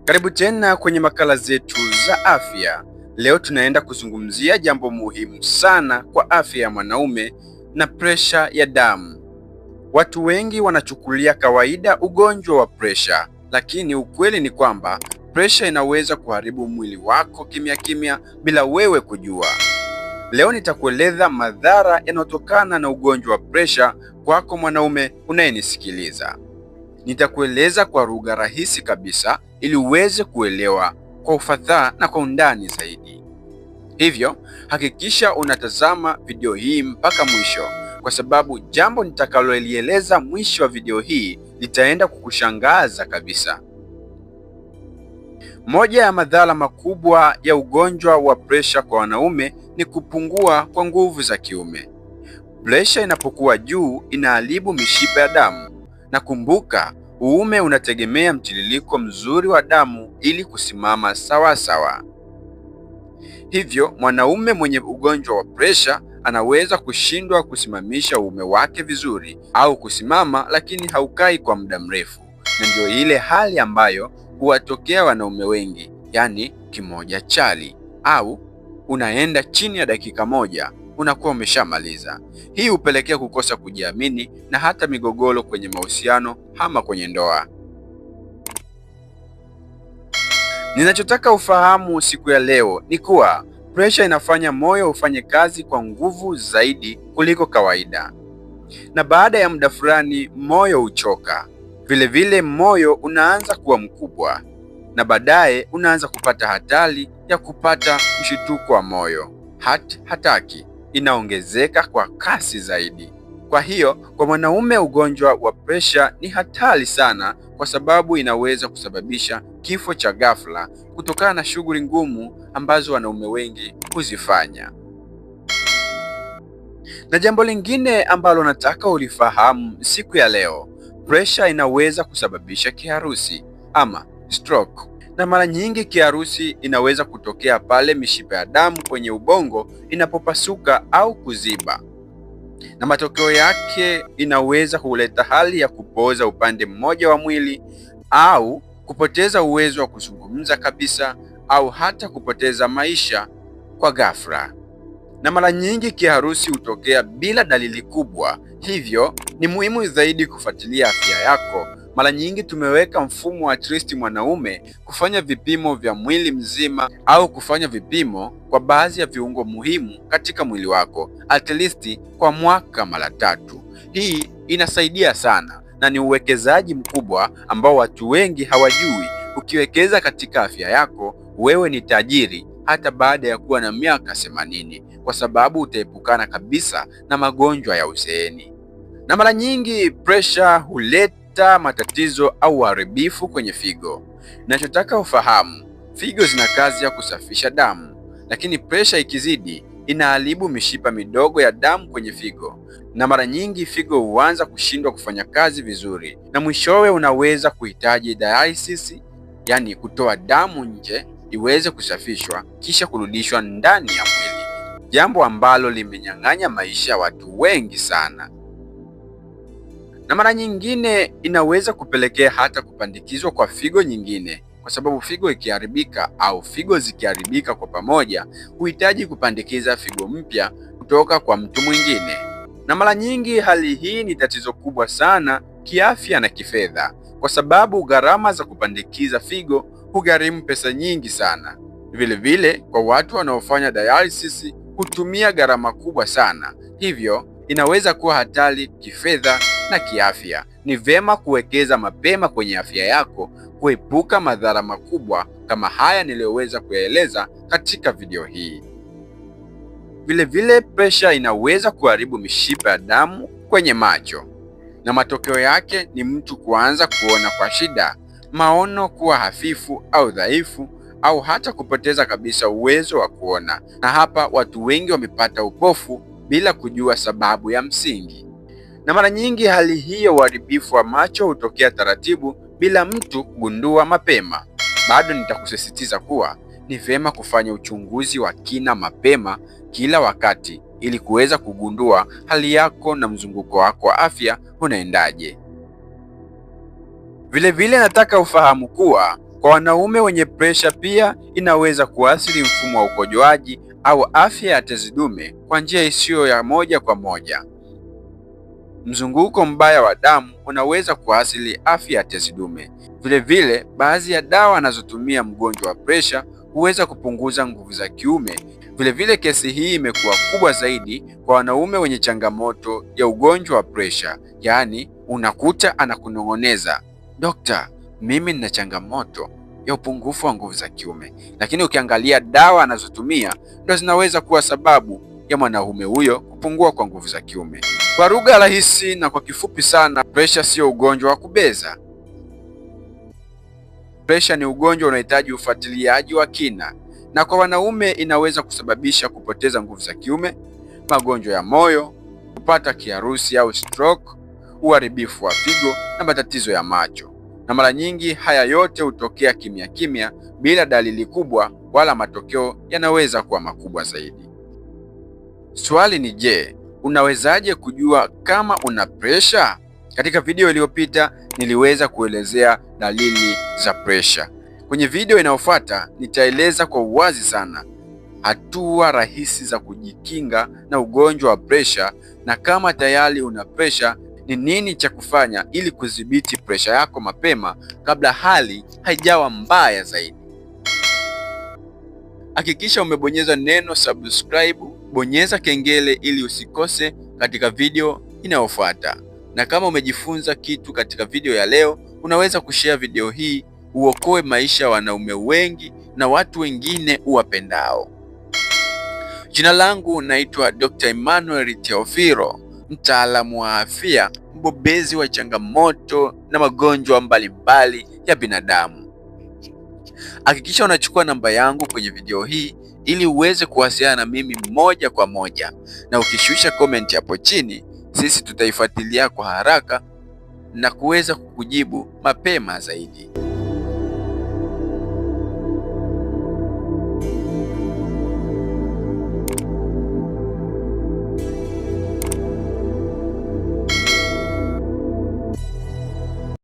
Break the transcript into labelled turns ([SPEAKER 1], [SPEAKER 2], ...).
[SPEAKER 1] Karibu tena kwenye makala zetu za afya. Leo tunaenda kuzungumzia jambo muhimu sana kwa afya ya mwanaume na presha ya damu. Watu wengi wanachukulia kawaida ugonjwa wa presha, lakini ukweli ni kwamba presha inaweza kuharibu mwili wako kimya kimya bila wewe kujua. Leo nitakueleza madhara yanayotokana na ugonjwa wa presha kwako mwanaume unayenisikiliza. Nitakueleza kwa lugha rahisi kabisa ili uweze kuelewa kwa ufasaha na kwa undani zaidi. Hivyo hakikisha unatazama video hii mpaka mwisho, kwa sababu jambo nitakalolieleza mwisho wa video hii litaenda kukushangaza kabisa. Moja ya madhara makubwa ya ugonjwa wa presha kwa wanaume ni kupungua kwa nguvu za kiume. Presha inapokuwa juu inaharibu mishipa ya damu, na kumbuka, uume unategemea mtiririko mzuri wa damu ili kusimama sawa sawa. Hivyo mwanaume mwenye ugonjwa wa presha anaweza kushindwa kusimamisha uume wake vizuri au kusimama lakini haukai kwa muda mrefu, na ndio ile hali ambayo huwatokea wanaume wengi, yaani kimoja chali au unaenda chini ya dakika moja unakuwa umeshamaliza. Hii hupelekea kukosa kujiamini na hata migogoro kwenye mahusiano ama kwenye ndoa. Ninachotaka ufahamu siku ya leo ni kuwa presha inafanya moyo ufanye kazi kwa nguvu zaidi kuliko kawaida, na baada ya muda fulani moyo huchoka. Vilevile moyo unaanza kuwa mkubwa na baadaye unaanza kupata hatari ya kupata mshituko wa moyo, heart attack inaongezeka kwa kasi zaidi. Kwa hiyo kwa mwanaume ugonjwa wa presha ni hatari sana, kwa sababu inaweza kusababisha kifo cha ghafla kutokana na shughuli ngumu ambazo wanaume wengi huzifanya. Na jambo lingine ambalo nataka ulifahamu siku ya leo, presha inaweza kusababisha kiharusi ama stroke. Na mara nyingi kiharusi inaweza kutokea pale mishipa ya damu kwenye ubongo inapopasuka au kuziba, na matokeo yake inaweza kuleta hali ya kupooza upande mmoja wa mwili au kupoteza uwezo wa kuzungumza kabisa au hata kupoteza maisha kwa ghafla. Na mara nyingi kiharusi hutokea bila dalili kubwa, hivyo ni muhimu zaidi kufuatilia afya yako. Mara nyingi tumeweka mfumo wa at mwanaume kufanya vipimo vya mwili mzima au kufanya vipimo kwa baadhi ya viungo muhimu katika mwili wako at least kwa mwaka mara tatu. Hii inasaidia sana na ni uwekezaji mkubwa ambao watu wengi hawajui. Ukiwekeza katika afya yako, wewe ni tajiri hata baada ya kuwa na miaka 80, kwa sababu utaepukana kabisa na magonjwa ya uzeeni. Na mara nyingi presha huleta matatizo au uharibifu kwenye figo. Nachotaka ufahamu, figo zina kazi ya kusafisha damu, lakini presha ikizidi inaharibu mishipa midogo ya damu kwenye figo, na mara nyingi figo huanza kushindwa kufanya kazi vizuri, na mwishowe unaweza kuhitaji dialysis, yani kutoa damu nje iweze kusafishwa kisha kurudishwa ndani ya mwili, jambo ambalo limenyang'anya maisha ya watu wengi sana na mara nyingine inaweza kupelekea hata kupandikizwa kwa figo nyingine, kwa sababu figo ikiharibika au figo zikiharibika kwa pamoja huhitaji kupandikiza figo mpya kutoka kwa mtu mwingine. Na mara nyingi hali hii ni tatizo kubwa sana kiafya na kifedha, kwa sababu gharama za kupandikiza figo hugharimu pesa nyingi sana. Vilevile, kwa watu wanaofanya dialysis hutumia gharama kubwa sana, hivyo inaweza kuwa hatari kifedha na kiafya. Ni vyema kuwekeza mapema kwenye afya yako kuepuka madhara makubwa kama haya niliyoweza kuyaeleza katika video hii. Vilevile, presha inaweza kuharibu mishipa ya damu kwenye macho na matokeo yake ni mtu kuanza kuona kwa shida, maono kuwa hafifu au dhaifu, au hata kupoteza kabisa uwezo wa kuona. Na hapa watu wengi wamepata upofu bila kujua sababu ya msingi. Na mara nyingi hali hii ya uharibifu wa macho hutokea taratibu bila mtu kugundua mapema. Bado nitakusisitiza kuwa ni vyema kufanya uchunguzi wa kina mapema kila wakati ili kuweza kugundua hali yako na mzunguko wako wa afya unaendaje. Vilevile nataka ufahamu kuwa Kwa wanaume wenye presha pia inaweza kuathiri mfumo wa ukojoaji au afya ya tezi dume kwa njia isiyo ya moja kwa moja. Mzunguko mbaya wa damu unaweza kuathiri afya ya tezi dume. Vilevile, baadhi ya dawa anazotumia mgonjwa wa presha huweza kupunguza nguvu za kiume. Vilevile, kesi hii imekuwa kubwa zaidi kwa wanaume wenye changamoto ya ugonjwa wa presha, yaani unakuta anakunong'oneza, dokta, mimi nina changamoto ya upungufu wa nguvu za kiume, lakini ukiangalia dawa anazotumia ndo zinaweza kuwa sababu ya mwanaume huyo kupungua kwa nguvu za kiume. Kwa lugha rahisi na kwa kifupi sana, presha sio ugonjwa wa kubeza. Presha ni ugonjwa unaohitaji ufuatiliaji wa kina, na kwa wanaume inaweza kusababisha kupoteza nguvu za kiume, magonjwa ya moyo, kupata kiharusi au stroke, uharibifu wa figo na matatizo ya macho. Na mara nyingi haya yote hutokea kimya kimya bila dalili kubwa wala matokeo yanaweza kuwa makubwa zaidi. Swali ni je, unawezaje kujua kama una presha? Katika video iliyopita niliweza kuelezea dalili za presha. Kwenye video inayofuata nitaeleza kwa uwazi sana hatua rahisi za kujikinga na ugonjwa wa presha, na kama tayari una presha ni nini cha kufanya ili kudhibiti presha yako mapema kabla hali haijawa mbaya zaidi. Hakikisha umebonyeza neno subscribe, bonyeza kengele ili usikose katika video inayofuata. Na kama umejifunza kitu katika video ya leo, unaweza kushare video hii uokoe maisha ya wanaume wengi na watu wengine uwapendao. Jina langu naitwa Dr. Emmanuel Teofilo, mtaalamu wa afya, mbobezi wa changamoto na magonjwa mbalimbali ya binadamu. Hakikisha unachukua namba yangu kwenye video hii ili uweze kuwasiliana na mimi moja kwa moja, na ukishusha comment hapo chini, sisi tutaifuatilia kwa haraka na kuweza kukujibu mapema zaidi.